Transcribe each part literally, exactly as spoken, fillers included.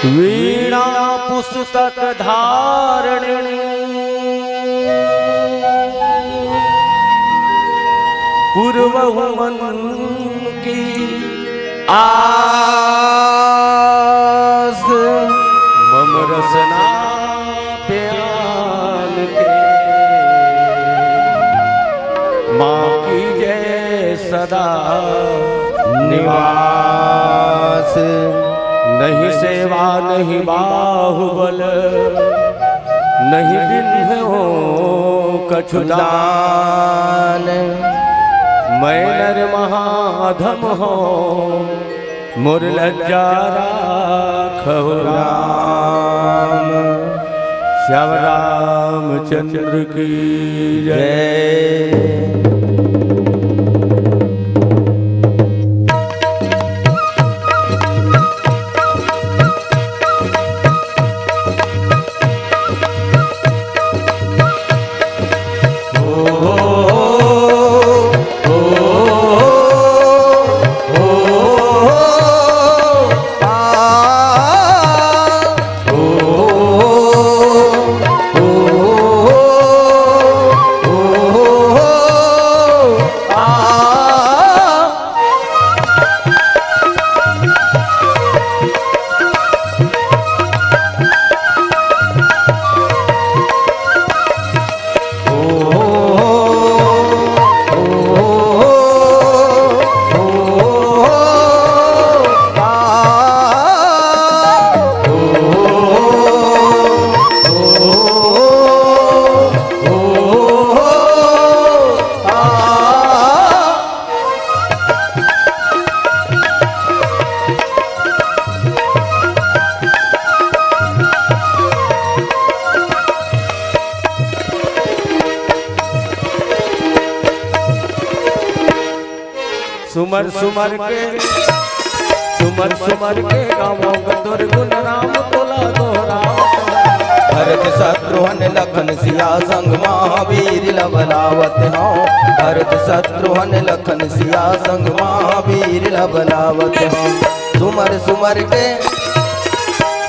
वीणा पुस्तक धारण पुरवहु मन की आस। मम रसना प्यान के माँ कीजे सदा निवास। नहीं सेवा नहीं बाहुबल, नहीं दिन हो कछु दान। मैं नर महाधम हो, मोर लज्जा राखहु राम। श्याम रामचंद्र की जय। सुमर सुमर के, सुमर सुमर के गावो ग तोर गुण राम तोला दोहरावत। भरत शत्रुघ्न लखन सिया संग महावीर ल बलावत हँव। भरत शत्रुघ्न लखन सिया संग महावीर ल बलावत हँव। सुमर सुमर के,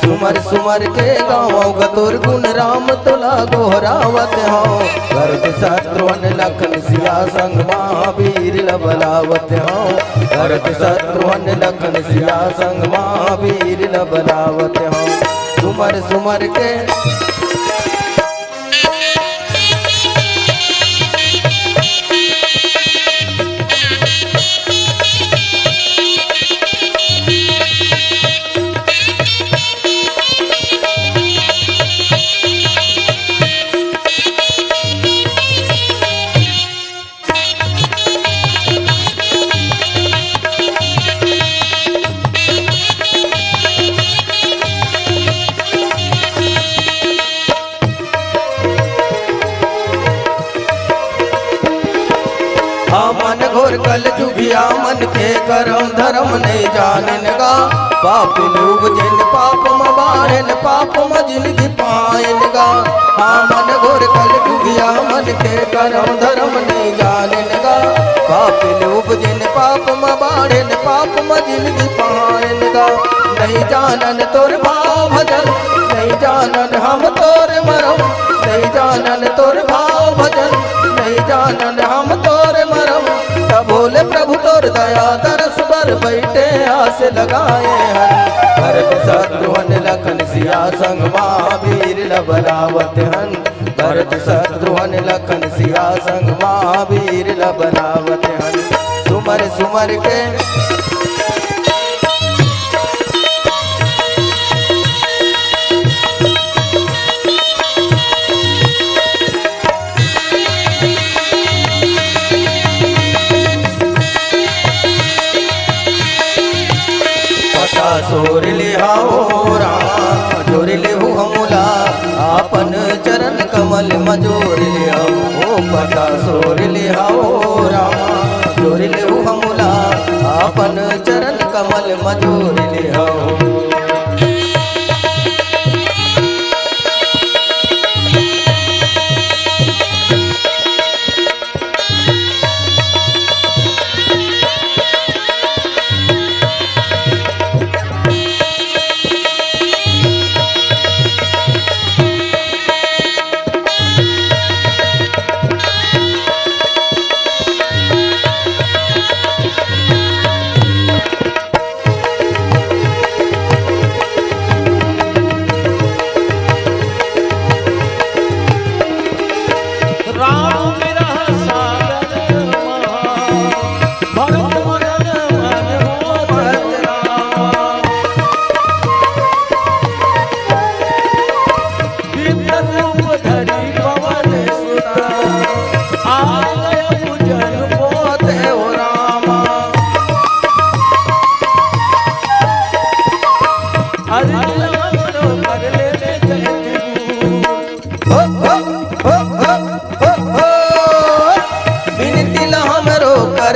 सुमर सुमर के गावो ग तोर गुण राम तोला दोहरावत हँव। भरत शत्रुघ्न लखन सिया संग महावीर ल बलावत हँव। भरत शत्रुघ्न लखन सिया संग महावीर ल बलावत हँव। सुमर सुमर के हमन घोर कलजुगिया मन के करम धरम नइ जानिन गा। पापिन उपजिन पाप म बाढ़िन पाप म जिनगी पाइन गा। हमन घोर कलजुगिया मन के करम धरम नइ जानिन गा। पापिन उपजिन पाप म बाढ़िन पाप म जिनगी पाइन गा। नइ जानन तोर भाव भजन, नइ जानन हम तोर मरम, नइ जानन तोर भाव भजन, नइ जानन हम तोर मरम। तभो ले प्रभु तोर दया दरस बर बइठे आस लगाए हन। भरत शत्रुघ्न लखन सिया संग महावीर ल बलावत हन। भरत शत्रुघ्न लखन सिया संग महावीर ल बलावत हन। सुमर सुमर के पता सोर लिहाओ रामा, जोर लेहु हमला आपन चरण कमल म जोर लिहाओ। ओ पता सोर लिहाओ रामा, जोर लेहु हमला आपन चरण कमल म जोर लिहाओ।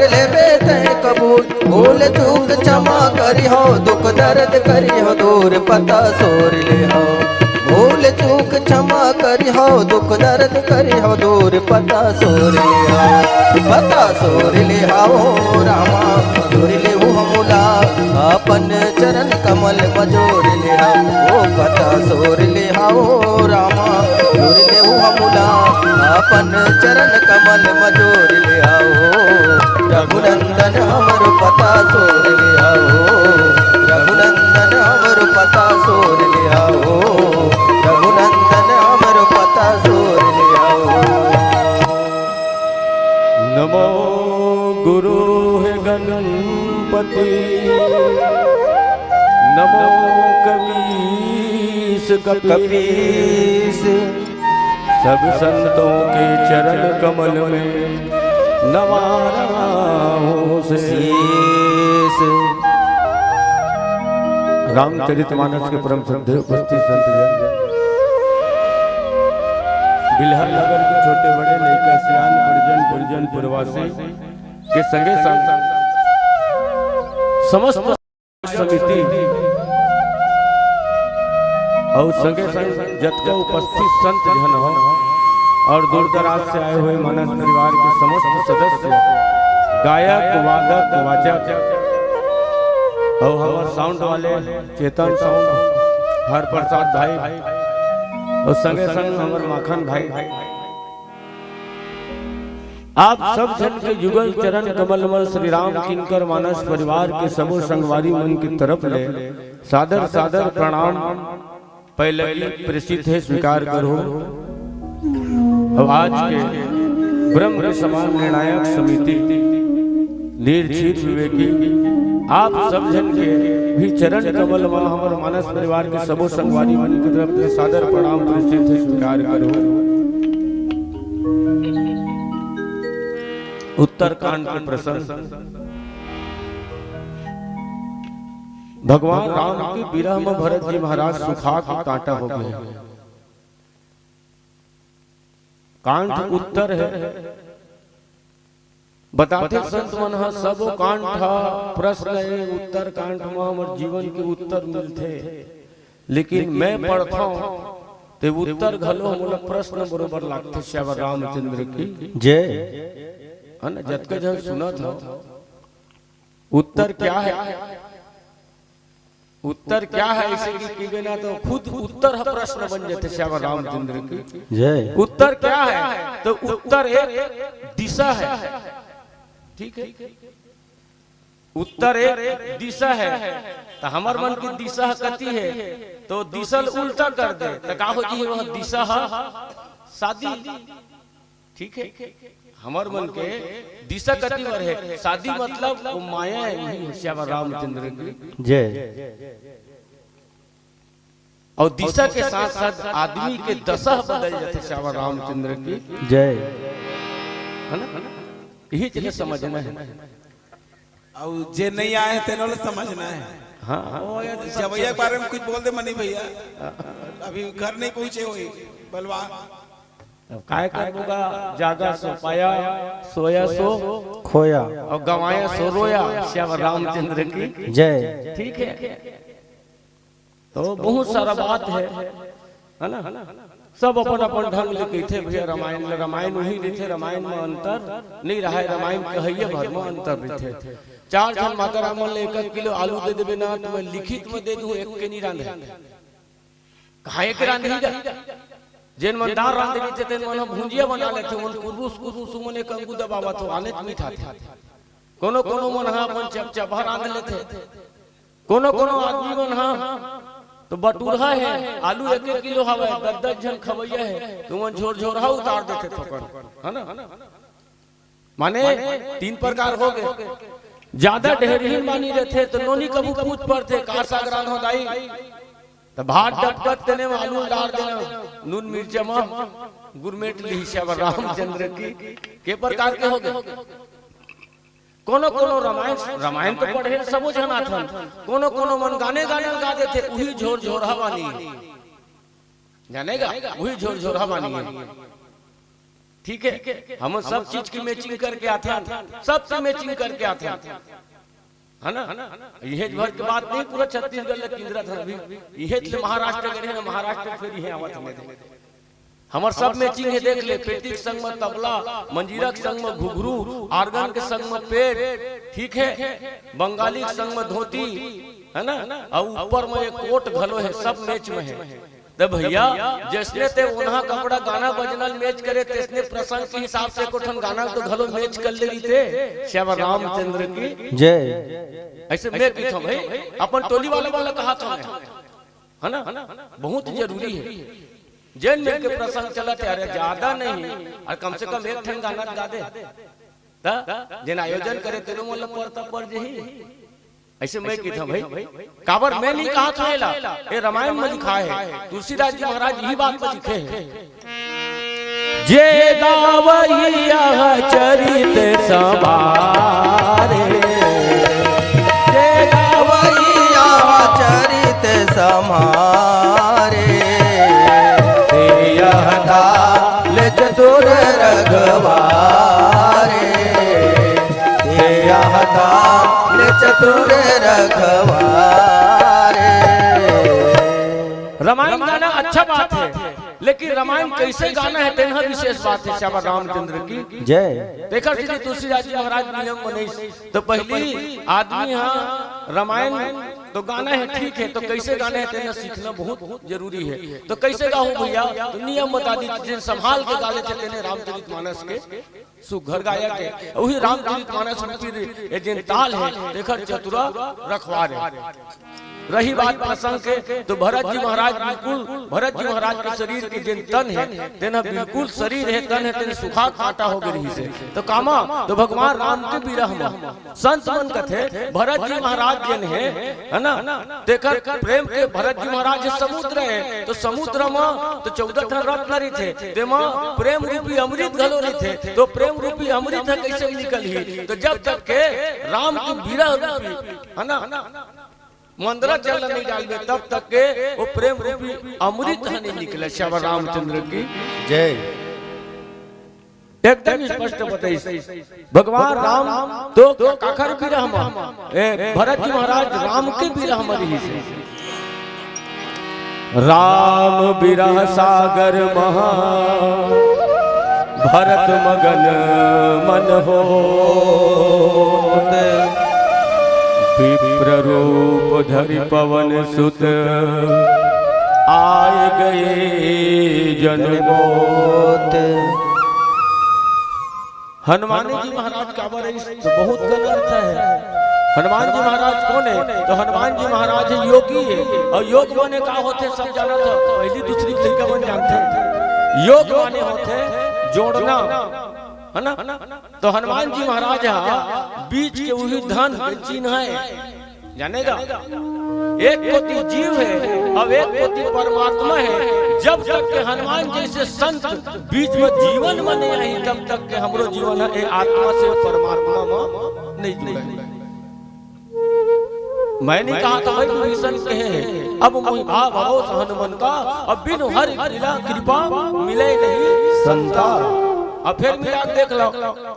लेबे तैं कबूल। भूल चूक क्षमा करिहो, दुख दर्द करिहो दूर, पता सोर लिहो। भूल चूक क्षमा करिहो, दुख दर्द करिहो दूर, पता सोर लिहो। पता सोर लिहो रामा, मधुर लेहु हमला, अपन चरण कमल मजोर लिहो। ओ पता सोर लिहो रामा, मधुर लेहु हमला, अपन चरण कमल मजोर लिहो। रघुनंदन हमर पता सोर लिहो, रघुनंदन हमर पता सोर लिहो, रघुनंदन हमर पता सोर लिहो। नमो गुरु हे गणपति, नमो कवीश कपीश, सब संतों के चरण कमल में नवा रहा हूँ शीश। रामचरित मानस के परम श्रद्धेय उपस्थित संतजन, बिल्हर नगर के छोटे बड़े, लइका सियान, परिजन, परिजन पुरवासी के संगे संग समस्त समिति अउ संगे संग जतका उपस्थित संत जन हो अउ दूर दराज से आए हुए मानस परिवार के समस्त सदस्य, गायक, वादक, वाचक अउ हमर साउंड वाले चेतन साउंड, हर प्रसाद भाई अउ संगे संग हमर माखन भाई, आप सब जन के जुगल चरण कमल म श्री राम किंकर मानस परिवार के सबो संगवारी मन की तरफ ले सादर सादर प्रणाम पैलगी प्रेषित हे, स्वीकार करो। अब आज के ब्रह्म के समान निर्णायक समिति निर्जीव विवेकी, आप सब जन के भी चरण कमल म हमर मानस परिवार के सबो संगवारी मन की तरफ ले सादर प्रणाम प्रेषित हे, स्वीकार करो। उत्तरकांड के प्रसंग। भगवान राम के विरह म भरत जी महाराज सुखा के कांटा हो गए। कांट उत्तर हे। बताथे संत मन ह, सबो कांट ह प्रश्न हे, उत्तर कांट म हमर जीवन के उत्तर मिलथे। लेकिन मैं पढ़थंव, ते उत्तर घलो मोला प्रश्न बरोबर लागथे। श्यावर रामचंद्र की जय। है ना, जतका झन सुनत हो, उत्तर क्या है? उत्तर क्या है, इसे कि कहिबे ना तो खुद उत्तर ह प्रश्न बन जाथे। श्यावर रामचंद्र की जय। उत्तर क्या है? तो उत्तर एक दिशा है। ठीक है, उत्तर एक दिशा है। तो हमर मन की दिशा ह कति है, तो दिशा ल उल्टा कर दे, तो का हो जी? वह दिशा ह शादी। ठीक है, हमर मन के दिशा कति बर है? शादी मतलब वो माया है, वही है श्यावर रामचंद्र की जय। अउ दिशा के साथ साथ आदमी के दशा बदल जाथे श्यावर रामचंद्र की जय। है ना? यही चीज समझना है। अउ जे नहीं आए तेनो ला समझना है। हाँ, हाँ। ओ यार, जवैया के बारे में कुछ बोल दे मनी भैया। अभी घर नहीं पहुंचे होई बलवा। अब काय करबो गा, जागा सो पाया, सोया सो खोया। अउ गंवाया सो रोया। श्यावर रामचंद्र की जय। ठीक है, तो बहुत सारा बात है, है ना? सब अपन अपन ढंग ले कहिथे भैया, रामायण ल, रामायण उही रहिथे, रामायण म अंतर नहीं रहा है, रामायण कहइया भर म अंतर रहिथे। चार झन माता राम मन ल एक एक किलो आलू दे देबे ना, तो मैं लिखित म दे दूं, एक के नहीं रांधे। कहाँ एक रांधही गा? जेन मन दार रांधे रहिथे, तेन मन ह भुंजिया बना लेथे, मन कुरबुस कुरबुस उमन एक अंगू दबावत हो, आनेच मिठाथे। कोनो कोनो मन ह अपन चपचपा रांध लेथे। कोनो कोनो आदमी मन ह तो बटुरहा है, आलू एक एक किलो हवय, दस दस झन खवैया है, तो मन झोरझोरहा उतार देथे थोकन, है ना? माने तीन प्रकार हो गए। ज्यादा ढेरहीन बानी रथे तो नोनी कभू पूछ पड़थे, "का साग रांधो दाई?" तो भात डबकत तेने म आलू डार देना, नून मिर्चा म गुरमेट लिही। श्यावर रामचंद्र की के प्रकार के हो गए। कोनो कोनो रामायण, रामायण तो पढ़े सबो झन आथन, कोनो कोनो मन गाने गाने गा देथे, उही झोरझोरहा बानी, जाने गा, उही झोरझोरहा बानी है। ठीक है, हम सब चीज की मैचिंग करके आथन, सबसे मैचिंग करके आथन, है ना? इहें भर के बात नहीं, पूरा छत्तीसगढ़ ले किंजरत हन अभी। इहें ले महाराष्ट्र गए हैं, महाराष्ट्र फिर इहें आवत हन। हमर सब मैचिंग हे, देख ले, पेटी के संग में तबला, मंजीरा के संग में घुघरू, ऑर्गन के संग में पेट, ठीक है, बंगाली के संग में धोती, है ना, और ऊपर में एक कोट घलो है, सब मैच में है। त भैया, जैसने ते ओनहा कपड़ा गाना बजना ल मैच करे, तैसने प्रसंग के हिसाब से एको ठन गाना तो घलो मैच कर ले रहिते। श्याम रामचंद्र की जय। ऐसे मैं कहिथंव भाई, अपन टोली वाला वाला कहाथंव, है ना? बहुत जरूरी है। जेन मेर के प्रसंग चलत हे, अरे ज्यादा नहीं, अउ कम से कम एक ठन गाना गा दे। त जेन आयोजन करे तेनो मन ल परता पर जही। ऐसे मैं कहिथंव भाई, काबर मैं नहीं कहाथंव एला, ए रामायण में लिखा है, तुलसीदास जी महाराज यही बात में लिखे हैं। जे गावई यह चरित संभारे, जे गावई यह चरित संभारे, ते यह दाल चतुर रखवारे, ते यह दाल चतुर रखवारे। रामायण गाना अच्छा बात है, लेकिन रामायण कैसे गाना है, तेन ह विशेष बात है। श्याम रामचंद्र की जय। तेखर सेती तुलसीदास जी महाराज नियम बनइस, तो पहली आदमी ह रामायण तो गाना है, ठीक है, तो कैसे गाना है, तेन सीखना बहुत जरूरी है। तो कैसे गाहूं भैया, तो नियम बता दी, जेन संभाल के गा लेथे, तेने रामचरित मानस के सुघर गायक है, वही रामचरित मानस रूपी रे-, ये जेन ताल है, तेखर चतुरा रखवार है। रही बात प्रसंग के, तो भरत जी महाराज बिल्कुल, भरत जी महाराज के शरीर के जेन तन है, तेन ह बिल्कुल शरीर है, तन है, तेन सुखा कांटा हो गे रहिस हे। तो कामा, तो भगवान राम के विरह में संत मन कथे, भरत जी महाराज जेन हे, है ना, तेखर प्रेम के, भरत जी महाराज समुद्र हे, तो समुद्र म तो चौदह ठन रत्न रहिथे, तेमा प्रेम रूपी अमृत घलो रहिथे, तो प्रेम रूपी अमृत ह कइसे निकलही? तो जब तक के राम के विरह रूपी, है ना, मंदरा जल नहीं डालबे, तब तक के वो प्रेम रूपी अमृत ह नहीं निकले। श्याम रामचंद्र की जय। एकदम स्पष्ट बताइस, भगवान राम तो काखर विरह म, ए, भरत जी महाराज राम के विरह म रहिस हे। राम विरह सागर महा भरत मगन मन होत। विप्र रूप धरि पवन सुत आए गए जन मोत। हनुमान जी महाराज काबर हे, तो बहुत कन अर्थ है। हनुमान जी महाराज कोन हे? तो हनुमान जी महाराज हे योगी हे। अउ योग माने का होथे, सब जानत हो, पहली दूसरी के लइका मन जानथे। योग माने होथे जोड़ना, है ना? तो हनुमान जी महाराज ह बीच के उही धन के चिन्ह हे। जानेगा, एक कोती जीव हे अउ एक कोती परमात्मा हे। जब तक के हनुमान जइसे संत बीच में जीवन में नहीं आही, तब तक के हमरो जीवन हे, ए आत्मा से परमात्मा में नहीं जुड़े। मैं नहीं कहा था भाई, विभीषण कहे हे, अब मोहि भाव भरोस हनुमंता, अब बिनु हरि कृपा मिले नहीं संता। अब फिर मिला के देख लो,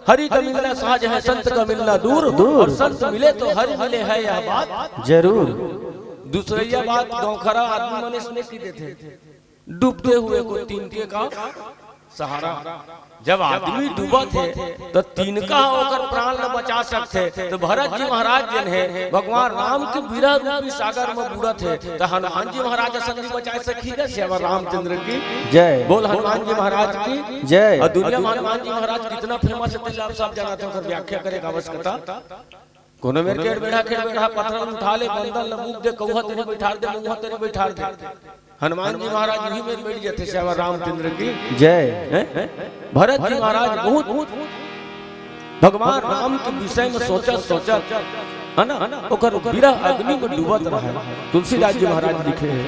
हरि का मिलना सहज है, संत का मिलना दूर, दूर। और संत मिले तो हरि मिले है यह बात जरूर। दूसरैया बात, गाँव खरा आदमी मने सुने की देथे, डूबते हुए को तिनके का सहारा। जब आदमी डूबत हे, तो तिनका ओकर प्राण ल बचा सकथे। तो भरत जी महाराज जेन हे, भगवान राम के विरह रूपी सागर में बूड़त हे, तो हनुमान जी महाराज असन नहीं बचा सकही का? श्याम रामचंद्र की जय। बोल हनुमान जी महाराज की जय। अउ दुनिया में हनुमान जी महाराज कितना फेमस हे, तेला आप सब जानत हो, ओकर व्याख्या करे के आवश्यकता कोनो मेर। केड़ बेड़ा, केड़ बेड़ा, पथरा उठा ले, बंदर ल मुंह दे, कौहा तेरी बैठार दे, मुंह तेरी बैठार दे। हनुमान जी महाराज यही मेर बैठ जाते, श्याम रामचंद्र की जय। हैं? भरत जी महाराज बहुत भगवान राम के विषय में सोचत सोचत, है ना, ओकर विरह अग्नि में डूबत रहे। तुलसीदास जी महाराज लिखे हैं,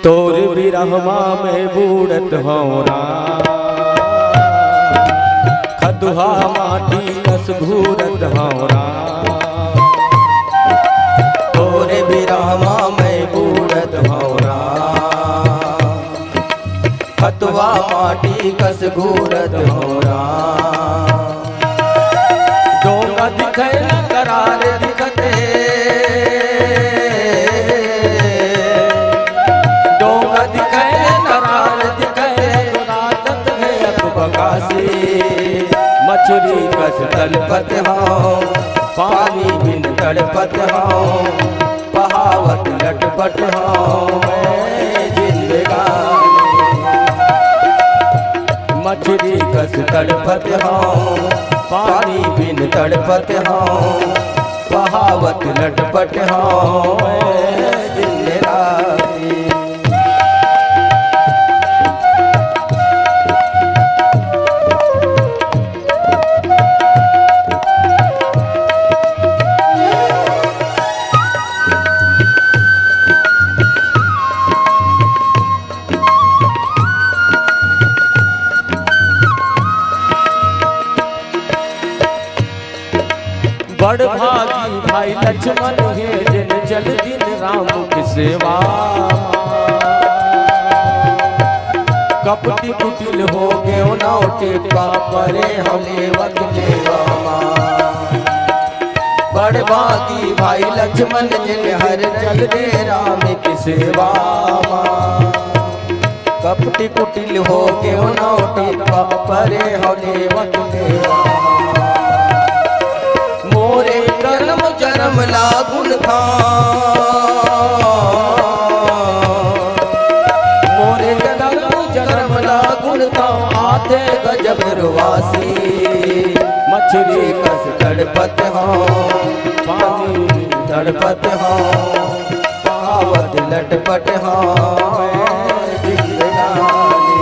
तोर विरहमा में बूड़त हौं राम, खदुहा माटी कस घूरत हौं राम। तोर विरहमा में बूड़त हौं राम, खतवा माटी कस घूरत हौं राम। डोंगा दिखय न करार दिखत हे। डोंगा दिखय न करार दिखत हे। रातत हे अक बकासी। मछरी कस तलपत हौं, पानी बिन तड़पत हौं। बहावत लटपट हौं मैं जिंदगानी। मछरी कस तड़पत हौं, पानी बिन तड़पत हौं। बहावत लटपट हौं मैं जिंदगानी। बड़ भागी भाई लक्ष्मण हे, जेन चल दिन राम के सेवा। कपटी कुटिल हो गेव नौ टिपा परे हौं देवक देवा मा। बड़ भागी भाई लक्ष्मण जेन हर चल दे राम के सेवा मा। कपटी कुटिल हो गेव नौ टिपा परे हौं देवक देवा। मोरे करम जनम ला गुन था। मोरे करम जनम ला गुन था, आथे गजब रुवासी। मछरी कस तड़पत हौं, पानी तड़पत हौं, बहावत लटपट हौं जिंदगानी।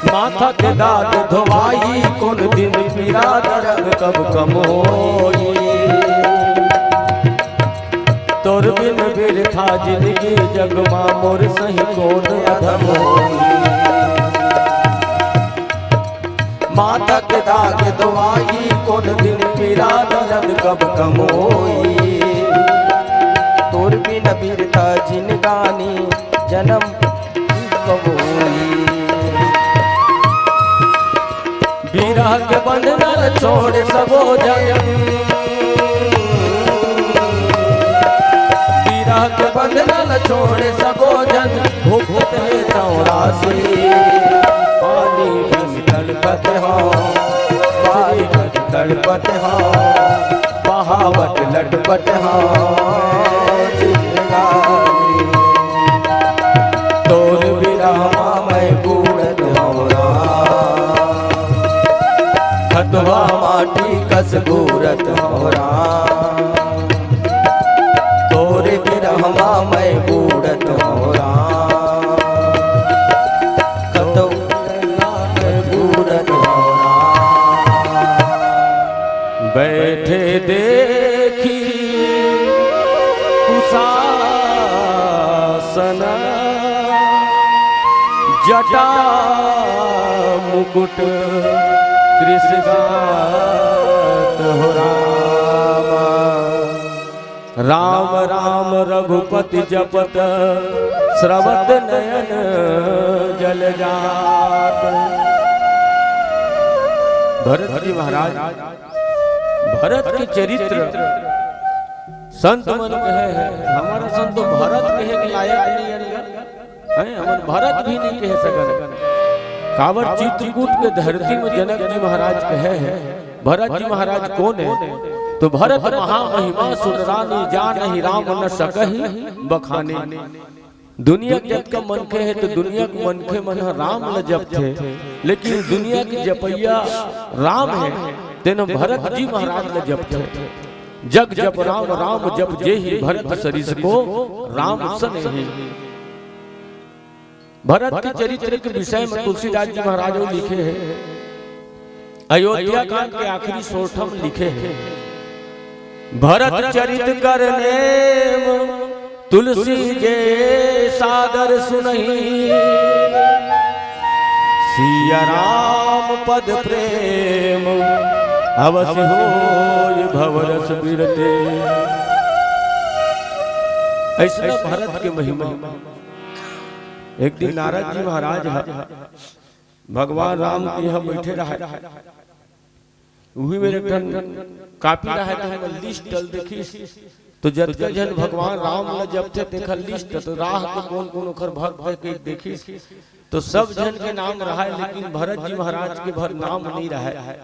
माथा के दाग धोवाही, कोन दिन पीरा दरद कब कम होही। तोर बिन बिरथा जिनगी जग मा, मोर सही कोन अधम होही। माथा के दाग धोवाही, कोन दिन पीरा दरद कब कम होही। तोर बिन बिरथा जिनगानी, जनम कब होही। बिरह के बंधन ल छोड़ सबो जन, बिरह के बंधन ल छोड़ सबो जन, भुगतत हे चौरासी। पानी कस तड़पत हौं, पानी कस तड़पत हौं, बहावत लटपट हौं जिंदगानी। तोर बिरह मा मैं बूड़त हौं राम, खतवा माटी कस घूरत हौं राम। तोर बिरह मा मैं बूड़त हौं राम, खतवा माटी कस घूरत हौं राम। बैठे देखी कुशासन, जटा मुकुट कृषगात हो राम। राम राम रघुपति जपत, स्रवत नयन जल जात। भरत जी महाराज, भरत के चरित्र संत मन कहे हे, हमर असन तो भरत कहे के लायक नइ अन गा। हैं, हमन भरत भी नइ कहे सकन। काबर चित्रकूट के धरती में जनक जी महाराज कहे हे, भरत जी महाराज कोन हे? तो भरत महामहिमा सुनरानी, जानहि राम न सकहि बखानी। दुनिया के जतका मनखे हे, तो दुनिया के मनखे मन ह राम ल जपथे, लेकिन दुनिया के जपइया राम हे, तेन भरत जी महाराज ल जपथे। जग जप राम, राम जप जेहि, भरत सरिस को राम सनेहि। भरत के चरित्र के विषय में तुलसीदास जी महाराज लिखे हे, अयोध्या कांड के आखिरी सोरठा म लिखे हे, भरत चरित कर नेम, तुलसी जे सादर सुनही। सिया राम पद प्रेम, अवसि होय भवरस बिरते। अइसने भरत के महिमा। एक दिन नारद जी महाराज ह भगवान राम के यहाँ बइठे रहय। उही मेर एक ठन कॉपी रहय, त हमन लिस्ट ल देखिस, त जतका झन भगवान राम ल जपथे, तेखर लिस्ट, त राह के कोन कोन ओखर भक्त हे, कहि देखिस, त सब झन के नाम रहय, लेकिन भरत जी महाराज के भर नाम नइ रहय।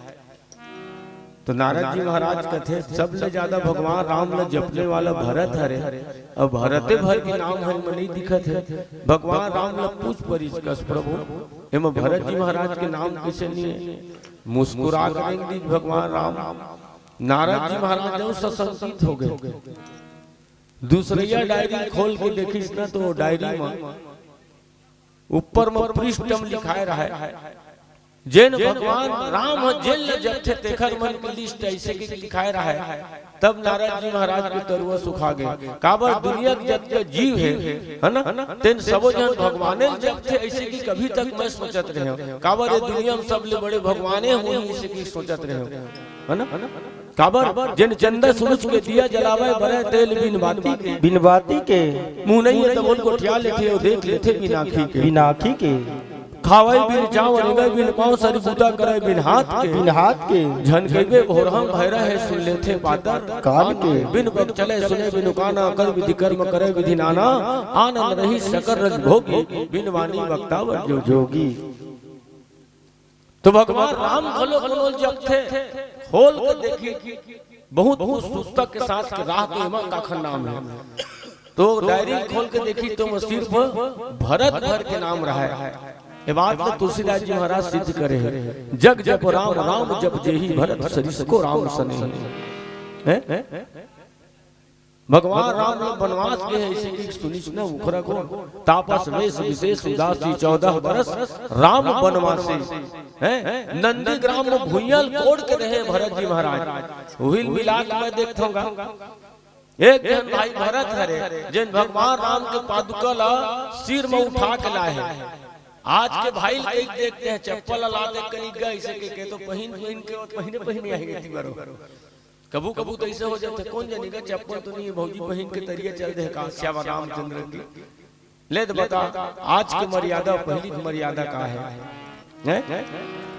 त नारद जी महाराज कथे, "सबले ज्यादा भगवान राम ल जपने वाला भरत हरे, अउ भरते भर के नाम हर म नइ दिखत हे। भगवान राम ल पूछ परिस कस, प्रभु, एमा भरत जी महाराज के नाम कइसे नइ हे?" मुस्कुरा के रेंग दिस भगवान राम। नारद जी महाराज अउ सशंकित हो गे। दूसरइया डायरी खोल के देखिस न, त डायरी म ऊपर म पृष्ठ म लिखाय रहय, जेन भगवान राम ह जेन ल जपथे, तेखर मन के लिस्ट अइसे के लिखाय रहय। तब नारद जी महाराज के तरुआ सुखा गे। काबर दुनिया के जतका जीव हे, हे ना, तेन सबो झन भगवाने ल जपथे, अइसे कि कभी तक मैं सोचत रहेंव, काबर ये दुनिया म सबले बड़े भगवाने होही, अइसे कि सोचत रहेंव, हे ना? काबर जेन चंदा सूरज के दिया जलावय, बरय तेल बिन बाती के। बिन बाती के। मुँह नइ हे तब ओला गोठिया लेथे, अउ देख लेथे बिन आँखी के। बिन आँखी के। खावय बिन चाँव, रेंगय बिन पाँव, सरी बूता करय बिन हाथ के। बिन हाथ के। झन कहिबे भोरहा भैरा हे, सुन लेथे बादर कान के। बिन बक चलय सुनय बिनु काना, कर विधि कर्म करय विधि नाना। आनंद रही सकल रस भोगी, बिन वाणी वक्ता वर जो जोगी। त भगवान राम घलो कोनो ल जपथे, खोल के देखिस, बहुत उत्सुकता के साथ के राह के एमा काखर नाम हे। त डायरी खोल के देखिस, त ओमा सिर्फ भरत भर के नाम रहय। ए बात ल तुलसीदास जी महाराज सिद्ध करे हे, "जग जप राम, राम जप जेहि, भरत सरिस को राम सनेहि।" हैं? भगवान राम ल बनवास गे हे, अइसे कि सुनिस न उखरा को, "तापस वेस विसेस उदासी, चौदह बरस राम बनवासी।" हैं? नंदीग्राम म भुइयां ल कोड़ के रहे भरत जी महाराज। उही ल मिला के मैं देखथंव गा। एक झन भाई भरत हरे, जेन भगवान राम के पादुका ल सिर म उठा के लाए हे। आज के भाई ल कहिके देखते हैं, चप्पल ल ला दे कनिक गा, अइसे के, के तो पहिन, पहिन के, पहिने, पहिने आही गे ती बरो। कभू कभू तो अइसे हो जाथे, कोन जनी गा चप्पल तो नइ हे, भौजी पहिन के तरिया चल दे हे का, श्याम रामचंद्र की। ले त बता, आज के मर्यादा, पहिली के मर्यादा का हे? हैं?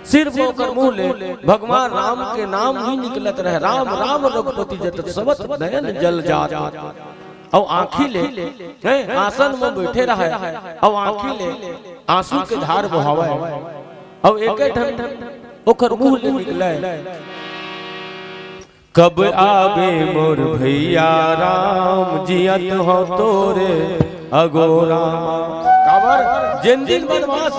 सिर्फ ओकर मुंह ले भगवान राम के नाम ही निकलत रहे, "राम राम रघुपति जत, सबत नयन जल जात।" अउ आंखी ले, हैं, आसन म बइठे रहय, अउ आंखी ले आंसू के धार बोहावय, अउ एके ठन ओकर मुंह ले निकलय, "कब आबे मोर भैया राम, जियत हौं तोरे अगोरा म।" काबर जेन दिन बनवास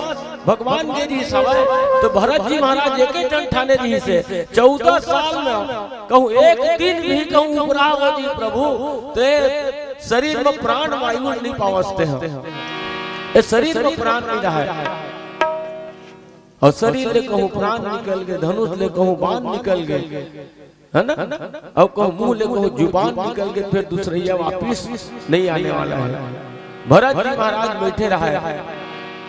भगवान गे रिहिस हवय, त भरत जी महाराज एके ठन ठाने रिहिस हे, चौदह साल म कहूं एक दिन भी कहूं उपराव हो जी प्रभु, त ए शरीर म प्राण वायु नइ पावस तेंह, ए शरीर म प्राण नइ रहय। अउ शरीर ले कहूं प्राण निकल गे, धनुष ले कहूं बाण निकल गे, हे ना? अउ कहूं मुंह ले कहूं जुबान निकल गे, फेर दूसरइया वापिस नइ आने वाला हे। भरत जी महाराज बइठे रहय,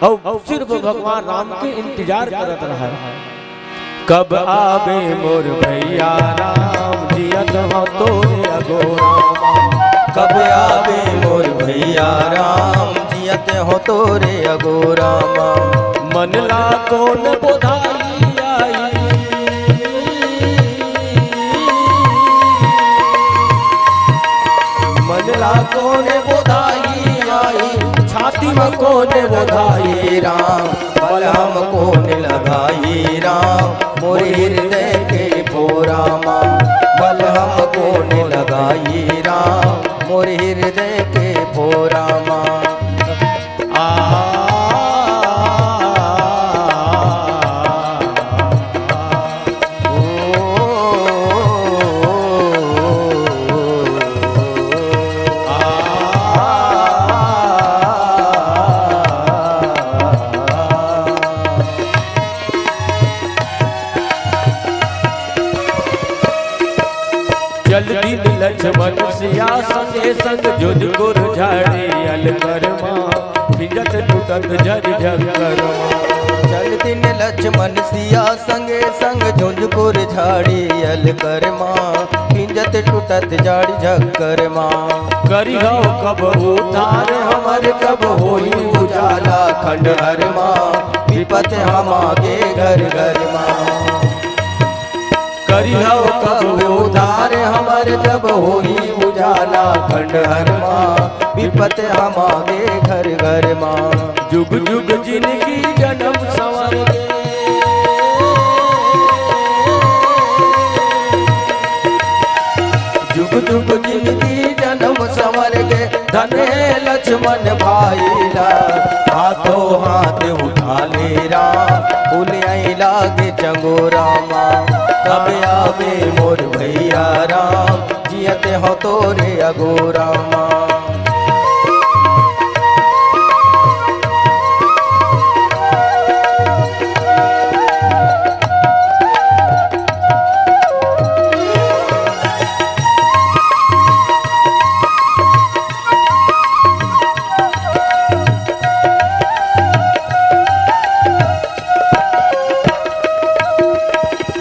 अउ सिर्फ भगवान राम के इंतजार करत रहय। कब आबे मोर भैया राम, जियत हौं तोरे अगोरा म। कब आबे मोर भैया राम, जियत हौं तोरे अगोरा म। मन ला कोन बोधाई आई, मन ला कोन बोधाई आई, छाती म कोन बोधाई राम, बलहम कोन लगाई राम, मोर हृदय के फोरा म। बलहम कोन लगाई राम, मोर हृदय के फोरा म। चल दिन लक्ष्मण सिया संगे संग जुझ खुर झाड़ी अलकर मा, भींजत टूटत झर झक्कर मा। चल दिन लक्ष्मण सिया संगे संग जुझ खुर झाड़ी अलकर मा, भींजत टूटत झाड़ी झक्कर मा। करिहौ कब उद्धार हमर, कब होई उजाला खंडहर मा, विपत हमागे घर घर मा। करिहौ कब उद्धार हमर, जब होई उजाला खंडहर मा, विपत हमागे घर घर मा। जुग जुग जिनगी जनम संवर गे, जुग जुग जिनगी जनम संवर गे, धन हे लक्ष्मण भाई ला। हाथों हाथ उठा ले राम, उलियाई लागे चंगोरा मा। कब आवे मोर भैया राम, जियत हो तोरे अगोरा मा।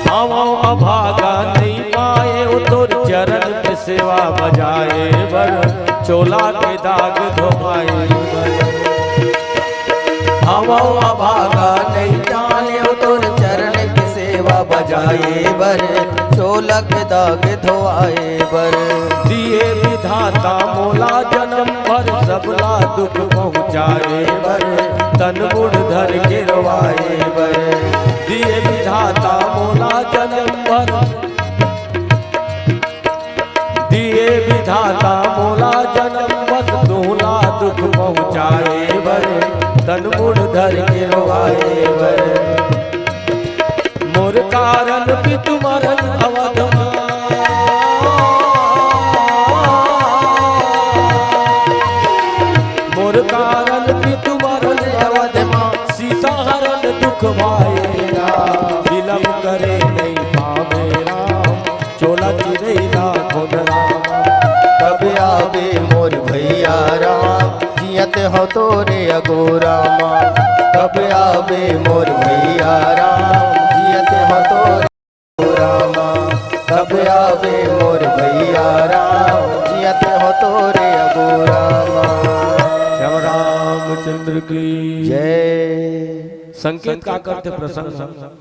हवं अभागा नइ पाएंव तोर चरण के सेवा बजाए बर, चोला के दाग धोआए बर। हवं अभागा नइ जानेंव तोर चरण के सेवा बजाए बर, चोला के दाग धोआए बर। दिए विधाता मोला जनम भर, सबला दुख पहुँचाए बर, तन मुड़ धर के रोआए बर। दिए विधाता मोला जनम भर, दिए विधाता मोला जनम बस, तोला दुख पहुँचाए बर, तन मुड़ धर के रोआए बर। मोर कारण पितु मरन अवध मा, मोर कारण पितु मरन अवध मा, सीता हरन दुख भाए राम, विलंब करे नइ पावे राम, चोला चिरई ला खोद राम। कब आवे मोर भैया राम, जियत हो तोरे अगोरा मा। कब आवे मोर भैया राम, जियत हो तोरे अगोरा मा। कब आवे मोर भैया राम, जियत हो तोरे अगोरा मा। श्याम रामचंद्र की जय। संकेत का करथे प्रसंग ह?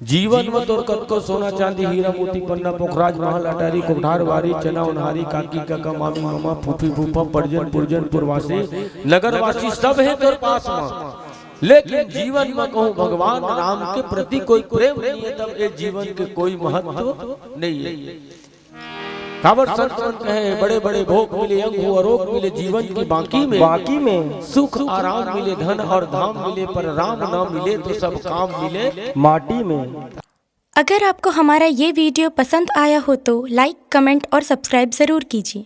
जीवन म तोर कतको सोना चांदी, हीरा मोती पन्ना, पोखराज महल अटारी, कोठार बारी, चना ओन्हारी, काकी काका, मामी ममा, फूफी फूफा, परिजन पुरजन, पुरवासी, नगरवासी सब हे तोर पास म। लेकिन जीवन म कहूँ भगवान राम के प्रति कोई प्रेम नइ हे, तब ए जीवन के कोई महत्व नइ हे। काबर संत मन कहे, बड़े बड़े भोग मिले, अंग हो अरोग मिले, जीवन की बाकी में, बाकी में सुख आराम मिले, धन और धाम मिले, पर राम ना मिले तो सब काम मिले माटी में। अगर आपको हमारा ये वीडियो पसंद आया हो तो लाइक, कमेंट और सब्सक्राइब ज़रूर कीजिए।